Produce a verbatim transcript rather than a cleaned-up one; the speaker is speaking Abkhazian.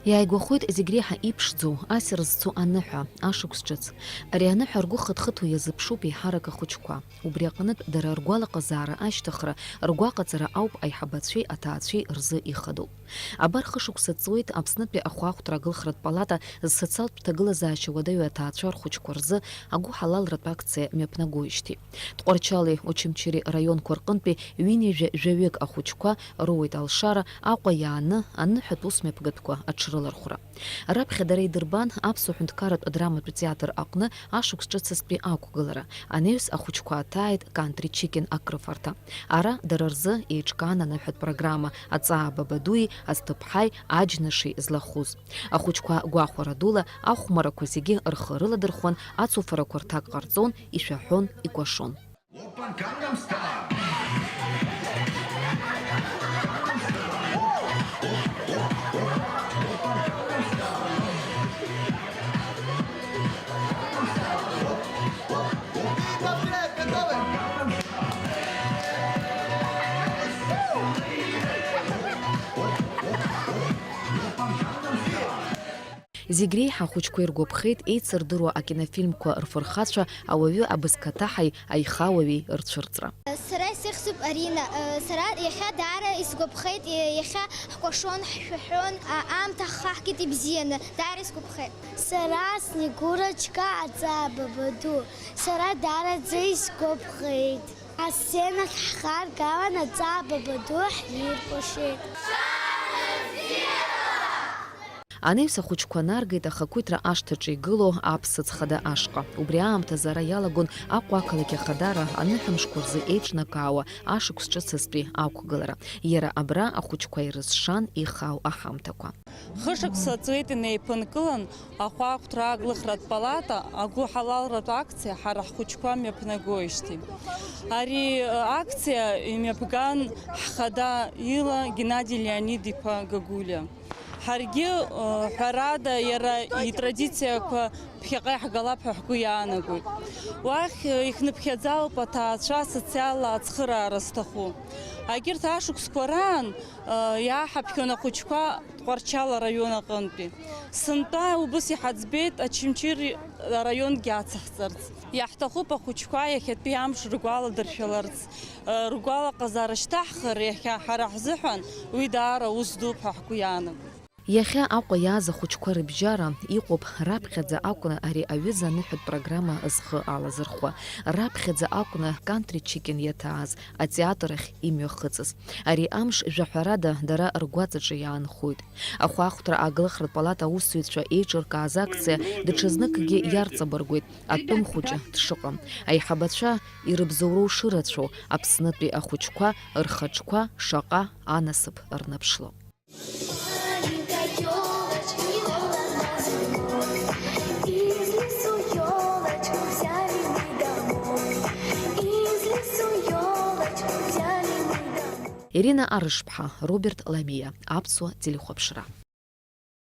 Иааигәахоит зегь реиҳа иԥшӡоу, ассир зцу аныҳәа, ашықәс ҿыц. Ари аныҳәа ргәы хыҭхыҭуа иазыԥшуп еиҳарак ахәыҷқәа. Убри аҟнытә, дара ргәалаҟазаара ашьҭыхра, ргәаҟаҵара ауп аиҳабацәеи аҭаацәеи рзы ихадоу. Абар хышықәса ҵуеит Аԥснытәи ахәаахәҭра агылхратә палата зсоциалтә ҭагылазаашьа уадаҩу аҭаацәа рхәыҷқәа рзы агәыҳалалратә акциа мҩаԥнагоижьҭеи. Тҟәарчали Очамчыреи раионқәа рҟынтәи ҩынҩажәа жәаҩык ахәыҷқәа роуеит алшара Аҟәа иааны аныҳәатә усмҩаԥгатәқәа аҽрылархәра. Раԥхьа дара идырбан Аԥсуа ҳәынҭқарратә драматә театр аҟны ашықәс ҿыцызтәи ақәгылара, анаҩс ахәыҷқәа аҭааит Кантри Чикин акрыфарҭа. Ара дара рзы еиҿкаан аныҳәатә программа Аҵаа Бабадуи Асҭыԥҳаи Аџьныши злахәыз. Ахәыҷқәа гәахәара дула ахәмарақәа зегьы рхы рыладырхәан, ацуфарақәа рҭак ҟарҵон, ишәаҳәон, икәашон. Зегь реиҳа ахәыҷқәа иргәаԥхеит еицырдыруа акинофильмқәа рфырхацәа, ауаҩы абызкаҭаҳаи аихауаҩи рцәырҵра. Сара исыхьӡуп Арина. Сара иахьа даара исгәаԥхеит, иахьа ҳкәашон, ҳшәаҳәон, а-, аамҭа ҳхаҳгеит ибзианы, даара исгәаԥхеит. Сара Снегурочка Аҵаа Бабаду, сара даараӡа исгәаԥхеит. Асценахь ҳхаргалан Аҵаа Бабаду ҳиркәашеит. Анаҩс ахәыҷқәа наргеит ахақәиҭра ашҭаҿы игылоу аԥсыӡ хада ашҟа. Убри аамҭазы ара иалагон Аҟәа ақалақь ахадара аныҳәамшқәа рзы еиҿнакаауа ашықәс ҿыцызтәи ақәгылара. Иара абра ахәыҷқәа ирызшан ихау аҳамҭақәа. Хышықәса ҵуеит инеиԥынкылан ахәаахәҭра аглыхратә палата агәыҳалалратә акциа ҳара ҳхәыҷқәа мҩаԥнагоижьҭеи. Ари, э, акциа имҩаԥган ҳхада ила Геннади Леонид-иԥа Гагулиа. Ҳаргьы, э, ҳәарада, иара итрадициақәа ԥхьаҟа иаҳгалап ҳәа ҳгәы иаанагоит. Уахь, э, ихныԥхьаӡа ауп аҭаацәа социалла ацхыраара зҭаху. Агьырҭ ашықәсқәа раан, э, иааҳаԥхьон ахәыҷқәа Тҟәарчал араион аҟынтәи. Сынтәа убыс иҳаӡбеит Очамчыреи араионгьы ацаҳҵарц. Иаҳҭахуп ахәыҷқәа иахьатәи амш ргәаладыршәаларц, э, ргәалаҟазаара шьҭаҳхыр, иахьа ҳара ҳзыҳәан уи даара ус дууп ҳәа ҳгәы иаанагоит. Иахьа Аҟәа иааз ахәыҷқәа рыбжьара иҟоуп раԥхьаӡа акәны ари аҩыза аныҳәатә программа зхы алазырхәа, раԥхьаӡа акәны Кантри Чикин иаҭааз атеатр ахь имҩахыҵыз. Ари амш, жәаҳәарада, дара ргәаҵаҿы иаанхоит. Ахәаахәҭра аглыхратә палата аусзуҩцәа еиҿыркааз акциа даҽазныкгьы иарҵабыргуеит, атәым хәыҷы дшыҟам. Аиҳабацәа ирыбзоуроу шырацәоу, Аԥснытәи ахәыҷқәа рхаҿқәа шаҟа анасыԥ рныԥшло. Маленькая ёлочка, холодно зимой. Из лесу ёлочку взяли мы домой. Из лесу ёлочку взяли мы домой. Ирина Арышԥҳа, Роберт Ламиа, Аԥсуа телехәаԥшра.